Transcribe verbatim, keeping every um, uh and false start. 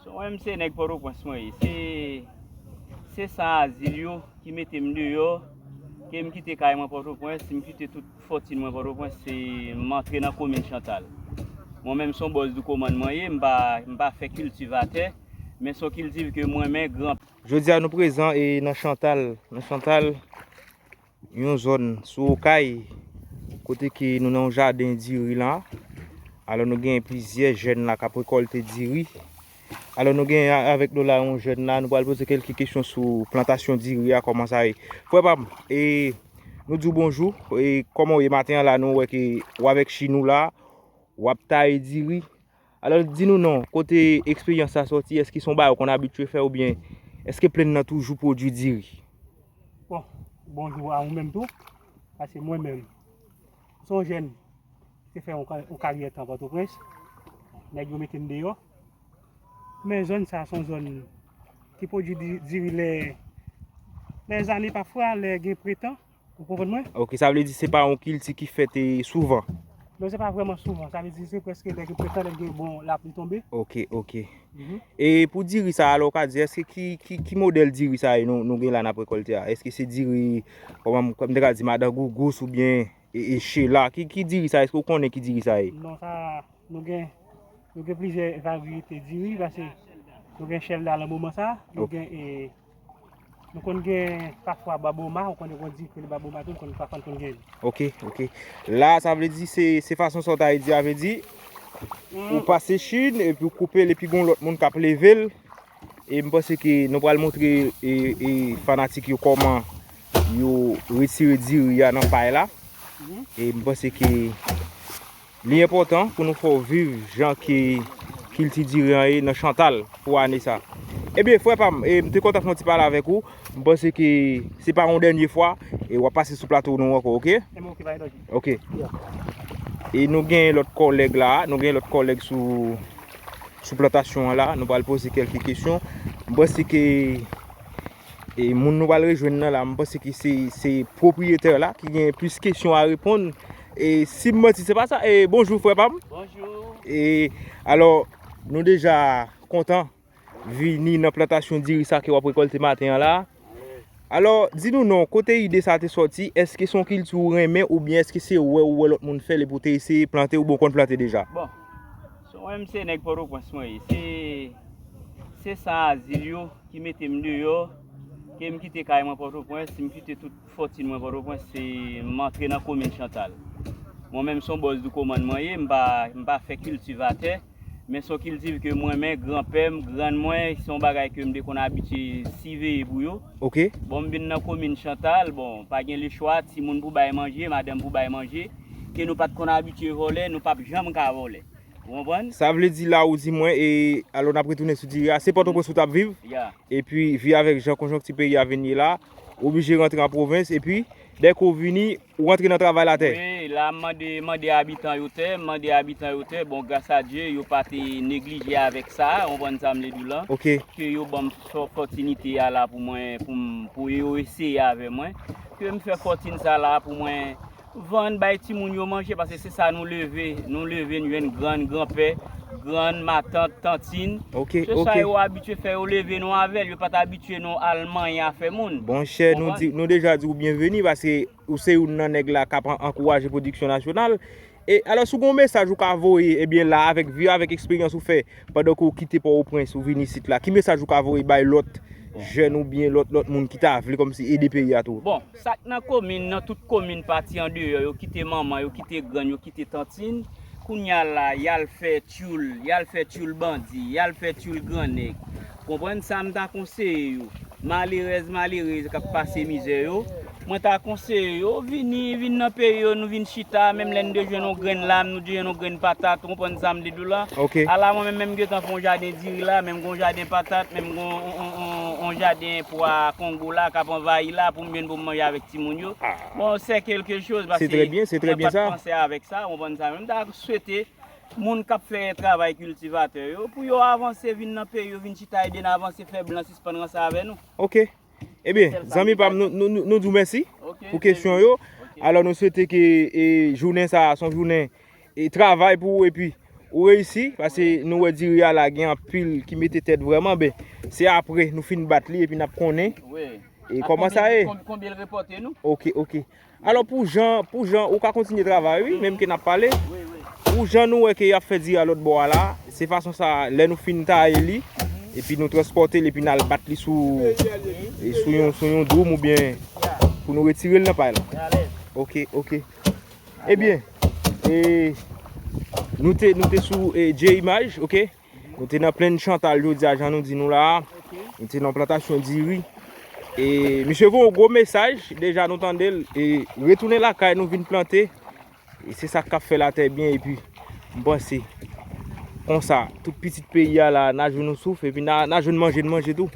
So, mwen menm se nèg Pòtoprens mwen ye. Se, se san azil yo ki mete m deyò, ke m kite kay mwen Pòtoprens, m kite tout fòtin mwen Pòtoprens, se m antre nan komin Chantal. Mwen menm se yon bòs doukomann mwen ye, m pa, m pa fè kiltivatè, men se yon kiltiv ke m renmen, gran Jodi a nou prezan e nan Chantal, nan Chantal, yon zòn sou Okay, kote ke nou nan yon jaden diri la. Alò nou gen plizyè jèn la k ap rekòlte diri. Alò nou gen a-, avèk nou la yon jèn la, nou pral poze kèlke kesyon sou plantasyon diri a, kòman sa ye. Frè pa m, e nou di w bonjou, e kòman w ye maten an la, nou wè ke w avèk chin ou la, w ap taye diri. Alò, di nou non, kote eksperyans sa sòti, èske se yon bagay ou konn abitye fè oubyen èske plenn nan toujou pwodui diri? Bon, bonjou a ou menm tou, paske mwen menm, se yon jèn ki te fè yon ka-, yon karyè tan Pòtoprens, nèg yo mete m deyò, men zòn sa se yon zòn ki pwodui di-, diri lè, lè zane pafwa, lè gen pretan, ou konprann mwen? Ok, sa vle di se pa yon kilti ki fèt e souvan? Non, se pa vrèman souvan. Sa vle di se prèske lè gen pretan, lè gen bon lapli tonbe. Ok, ok. Mhm. E pou diri sa, alò, ou ka di, èske ki, ki, ki modèl diri sa e nou, nou gen la n ap rekòlte a? Èske se diri, kòman m, kòm m te ka di, madan gougous oubyen e, e chela? Ki, ki diri sa? Èske ou konnen ki diri sa ye? Non, sa, nou gen, nou gen plizyè varyete diri, paske nou gen chela nan moman sa, nou Ok. gen, e, nou konn gen pafwa baboma, ou konn gen diri ki rele baboma tou, nou konn pafwa nou konn gen. Ok, ok. La, sa vle di se, se fason sa w ta di a, vle di, ou pase chin, epi ou koupe l, epi gon lòt moun k ap leve l. E m panse ke nou pral montre, e, e, fanatik yo kòman yo retire diri a nan pay la. Mhm. E m panse ke li enpòtan pou nou fè w viv jan ke kilti diri an ye nan Chantal pou ane sa. Ebyen, frè pa m, e, m te kontan fè yon ti pale avèk ou. M panse ke se pa yon dènye fwa, e w ap pase sou plato nou ankò, ok? Ebyen, ok, pa gen danje. Ok. Yeah. E nou gen lòt kòlèg la, nou gen lòt kòlèg sou, sou plantasyon an la. Nou pral poze kèlke kesyon. M panse ke, e, moun nou pral rejwenn nan la, m panse ke se, se pwopriyetè la ki gen plis kesyon a reponn. E si m manti, se pa sa. E bonjou, frè pa m. Bonjou. E alò, nou deja kontan vini nan plantasyon diri sa ke w ap rekòlte maten an la. Alò, di nou non, kote ide sa te sòti? Èske se yon kilti ou renmen oubyen èske se wè ou wè lòt moun fè l epi w te eseye plante oubyen w konn plante deja? Bon, so mwen menm se nèg Pòtoprens mwen ye. Se, se san azil yo ki mete m deyò, ke m kite kay mwen Pòtoprens, m kite tout fòtin mwen Pòtoprens, se m antre nan komin Chantal. Mwen menm se yon bòs doukomann mwen ye, m pa, m pa fè kiltivatè, men se yon kiltiv ke mwen menm, granpè m, grann mwen, se yon bagay ke m te konn abitye siveye pou yo. Ok. Bon, m vin nan komin Chantal, bon, pa gen lechwa, timoun pou bay manje, madanm pou bay manje, ke nou pa t konn abitye vòlè, nou p ap janm ka vòlè. Ou konprann? Sa vle di la ou di mwen, e alò n ap retounen sou diri a, se Pòtoprens ou t ap viv? Ya. Epi vi avèk jan konjonkti peyi a vin ye la, ou oblije rantre an pwovens, epi dèke ou vini, ou rantre nan travay latè. Wi, la m mande, mande abitan yo tè, m mande abitan yo tè, bon, gras a Dye, yo pa te neglije avèk sa, ou konprann sa m vle di w lan? Ok. Ke yo ban m fò-, fòtinite a la pou mwen, pou m, pou yo eseye avè mwen, ke m fè fòtin sa la pou mwen vann, bay timoun yo manje, paske se sa nou leve. Nou leve, nou jwenn grann, granpè, grann, matant, tantin. Ok, se sa ok. Yo abitye fè, yo leve nou avè l, yo pa t abitye nou al manyen afè moun. Bonchè, nou Konprann? Di, nou deja di w byenveni, paske ou se youn nan nèg la k ap an-, ankouraje pwodiksyon nasyonal. E alò, si w gen yon mesaj ou ka voye, ebyen la, avèk vi, avèk eksperyans ou fè, pandan ke w kite Pòtoprens, ou vin isit la, ki mesaj ou ka voye bay lòt jèn oubyen lòt, lòt moun ki ta vle kòmsi ede peyi a tou? Bon, sa k nan komin, nan tout komin pati andeyò, yo kite manman, yo kite grann, yo kite tantin. Kounye a la, y al fè tyoul, y al fè tyoul bandi, y al fè tyoul grannèg. Konprann sa m ta konseye yo. Malerèz, malerèz k ap pase mizè yo, mwen ta konseye yo vini, vin nan peyi yo, nou vin chita, menm lè n te jwenn yon grenn lam, nou te jwenn yon grenn patat, ou konprann sa m di w la? Ok. Ala mwen menm, menm gentan fè yon jaden diri la, menm gon jaden patat, menm gon on, on, on, on jaden pwa kongo la k ap anvayi la pou m jwenn pou m manje avèk timoun yo. Ah. Bon, c'est quelque chose, paske mwen pa t panse avèk sa, ou konprann sa, men m ta swete moun k ap fè travay kiltivatè yo, pou yo avanse, vin nan peyi yo, vin chita, ede n avanse, fè blan sispann ranse avè nou. Ok. Ebyen, zanmi pa m, nou, nou, nou, nou di w mèsi pou kesyon yo. Ok. Alò, nou swete ke, e, jounen sa a, se yon jounen, e, travay pou ou, epi Ou reyisi, paske nou wè diri a la gen anpil ki mete tèt vrèman ben. Se apre nou fin bat li epi n ap konnen. Wi. E kòman sa ye? Konbyen l repòte nou? Ok, ok. Alò pou jan, pou jan, ou ka kontinye travay wi, menm ke n ap pale. Wi, wi. Pou jan nou wè ke y ap fè diri a lòt bò a la, se fason sa lè nou fin taye li, epi nou transpòte l epi n al bat li sou, e sou yon, sou yon dwoum oubyen pou nou retire l nan pay la. Alèz. Ok, ok. Ebyen, e, nou te, nou te sou e, J Image, ok? Nou te nan plenn Chantal jodi a, jan nou di nou la a. Nou te nan plantasyon diri. E misye voye yon gwo mesaj, deja nou tande l. E retounen lakay nou vin plante. E se sa k ap fè latè byen. Epi m panse konsa, tout pitit peyi a la, n a jwenn yon souf. Epi n a, n a jwenn manje, n manje tou.